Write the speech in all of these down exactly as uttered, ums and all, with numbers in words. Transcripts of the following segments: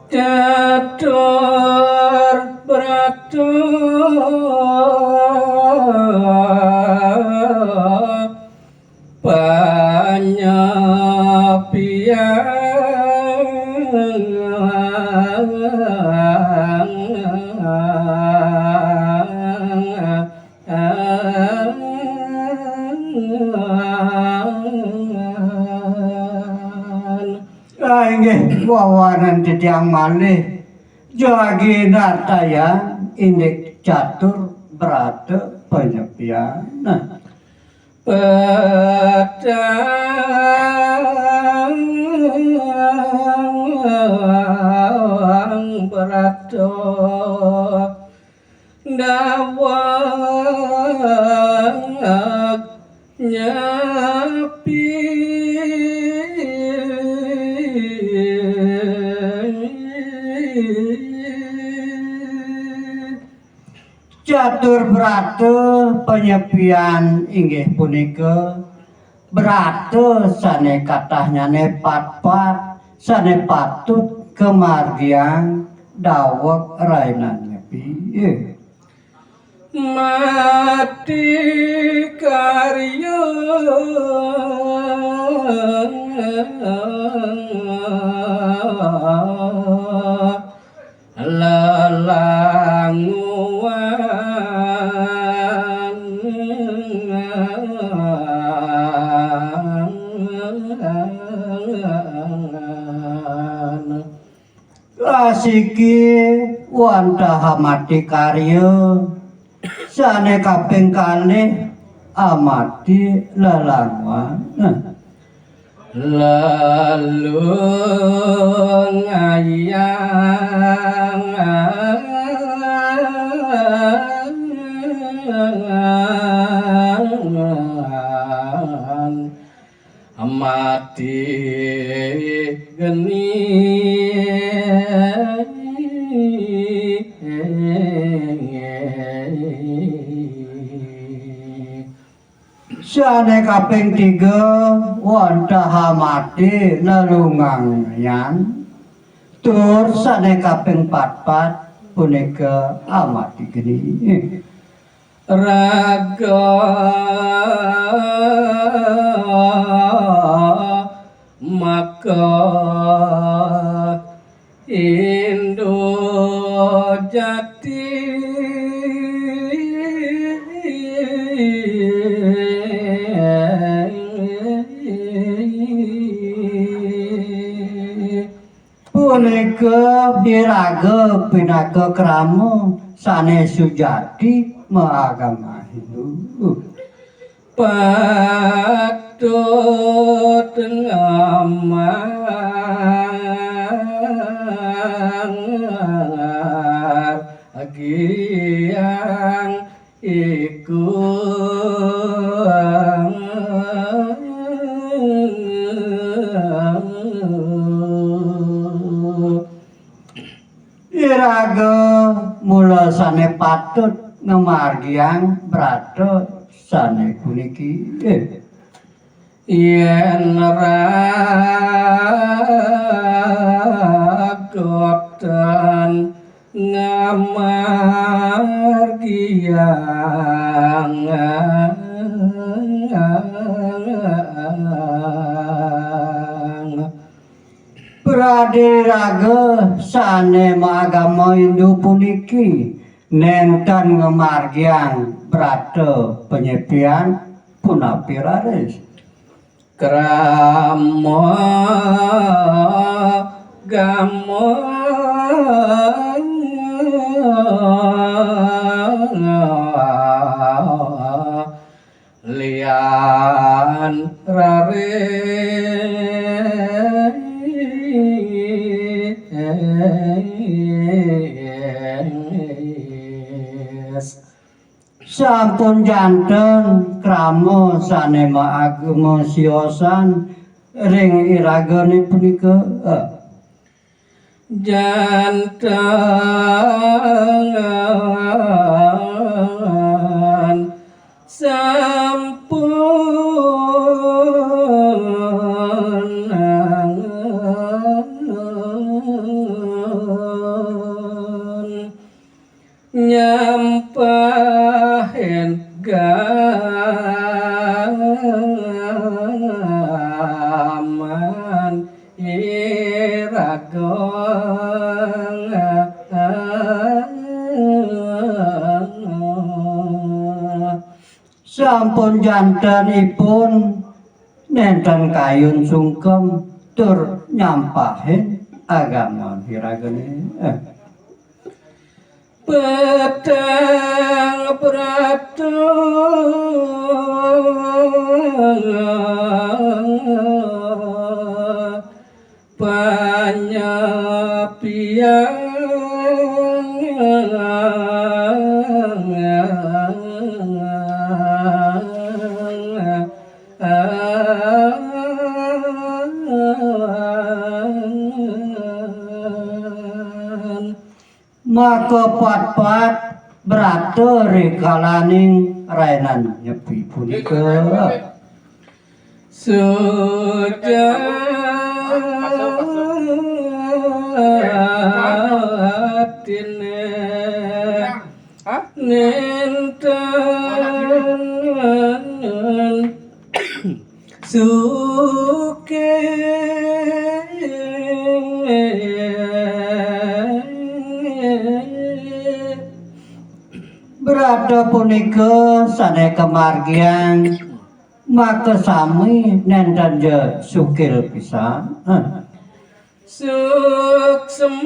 Catur Brata Panyepian. Ah, inggih, wawanan titiang malih. Jagi nartayang indik Catur Brata Panyepian. Nah. Petang Brata Daweg Nyepi. Catur Brata Panyepian inggih punika brata sane katahnyane patpat, sane patut kamargiang daweg rainan nyepi. Mati karya lelanguan. Asiki wantah amati karya sane kaping kalih amati lelanguan. Lalu ngayang mati geni. Sane kaping tiga, wantah amati lelungangan, tur sane kaping patpat punika amati geni. Raga maka Indo Jati. Punika iraga pinaka krama sane sujati maagama Hindu. Patut ngamargiang iku. Iraga mula sane patut ngamargiang brata sane puniki. Yen ragotan ngamargiang. Pradiraga sane maagama Hindu puniki nenten ngamargiang brata panyepian punapi raris. Krama gama lian raris. Sampun janten krama sane maagama siosan ring iragane punika. Janten sampun iraga. Sampun jantenipun nenten kayun sungkem tur nyampahin agama iragane. Eh. Peteng pratu panyapian. Maka patpat brata rikalaning rainan nyepi punika. Sudah nenten suke. Brata punika sane kamargiang makasami nenten ja sukil pisan. Suksmane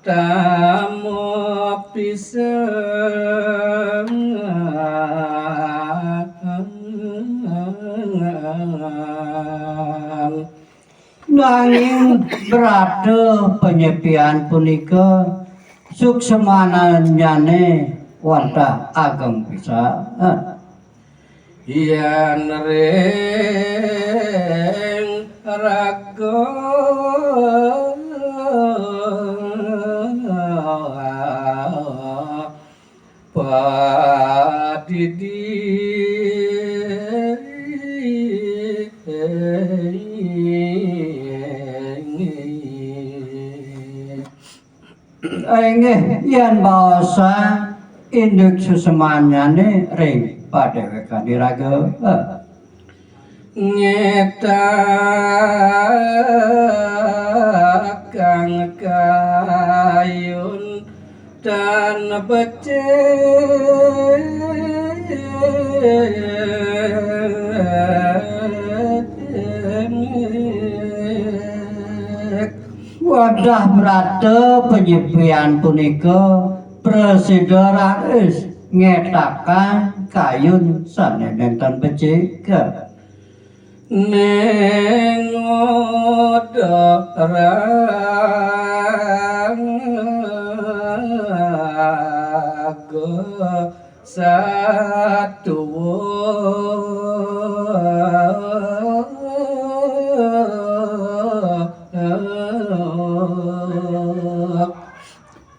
tama pisan. Nanging brata panyepian punika suksmananyane wantah ageng pisan. Yen ring raga padidi. Inggih, yen baosa indik sesemanyane ring padewekan iraga. Ngetakang kayun tan becik. Wadah brata panyepian punika prasida raris ngetakang kayun sane nenten becik. Ning odarang raga satuwuh.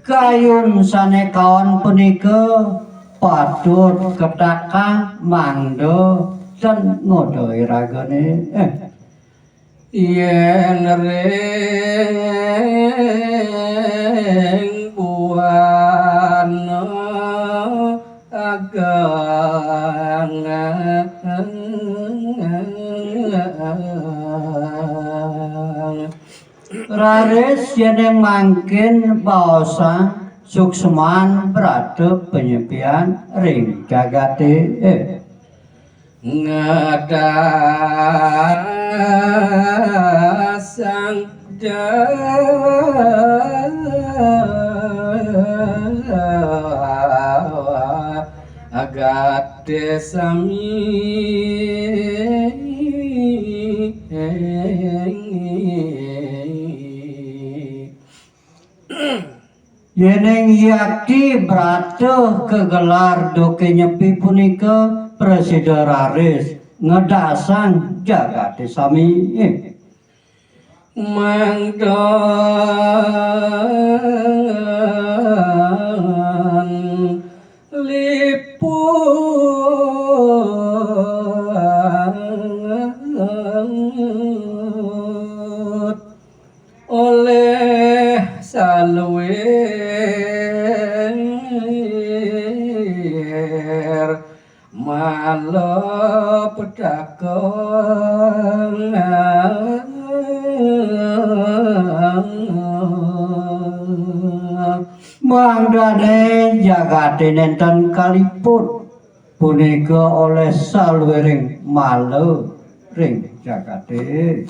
Kayun sane kaon punika patut ketakang mangda ten ngodoi ragane. Eh. Yen ring buana ageng. Raris yening mangkin baosa suksman brata panyepian ring jagate. Eh. Ngedasang jagate sami. Yening yakti brata kagelar duke nyepi punika prasida raris ngedasang jagate sami. Mangda liput oleh saluwih. Malapetaka. Mangdane jagate nenten kaliput, punika olih saluiring mala ring jagate.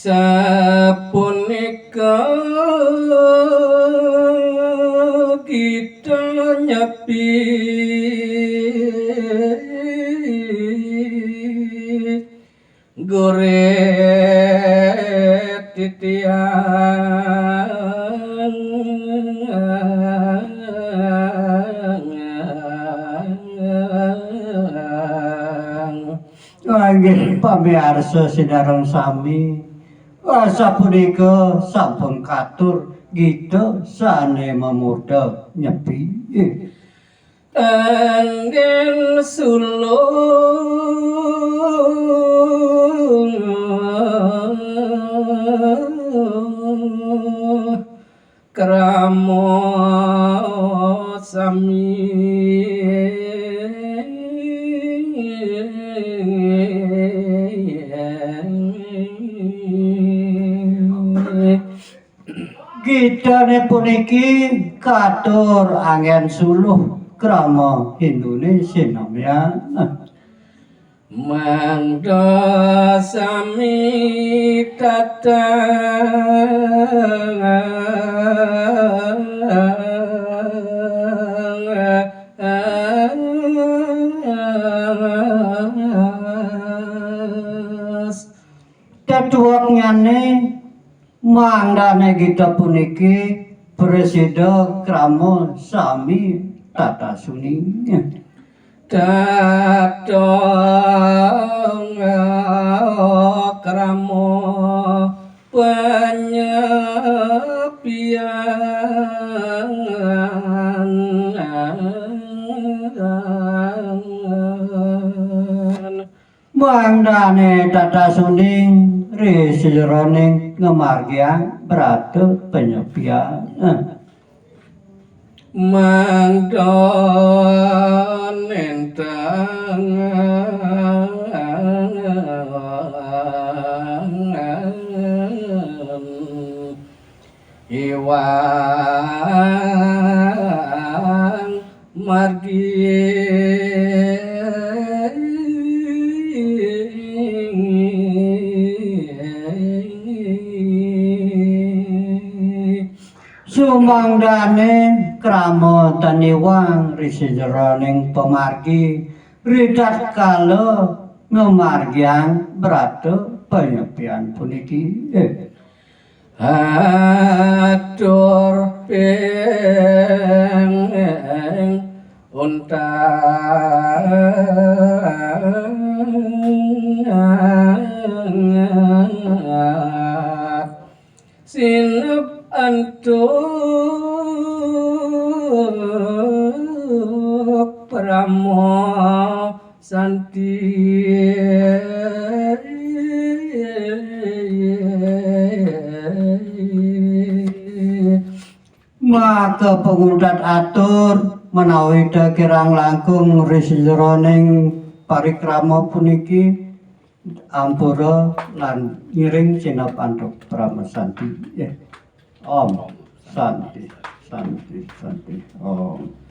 Sapunika kita nyepi gurit titiang. Inggih pamiarsa sinareng sami, sapunika sampun katur gita sane mamurda nyepi. Anggen suluh krama sami. Gitane puniki katur anggen suluh krama Hindune sinamian. Mangda sami tatang tetuweknyane mangdane gita puniki prasida krama sami tata suni. Tatang krama panyepian. Mangdane tata suning ri sajeroning ngamargiang brata panyepian. Mangda nentang iwang margi. Sumangdane krama taniwang ri sajeroning pamargi, ritatkala ngamargiang brata panyepian puniki. Eh. Atur ping untang sinep antuk prama santi. Maka panguntat atur menawi ta kirang langkung ri sajeroning parikrama puniki ampura lan ngiring sinep antuk prama santi. Ya. Om Santi, Santi, Santi. Om.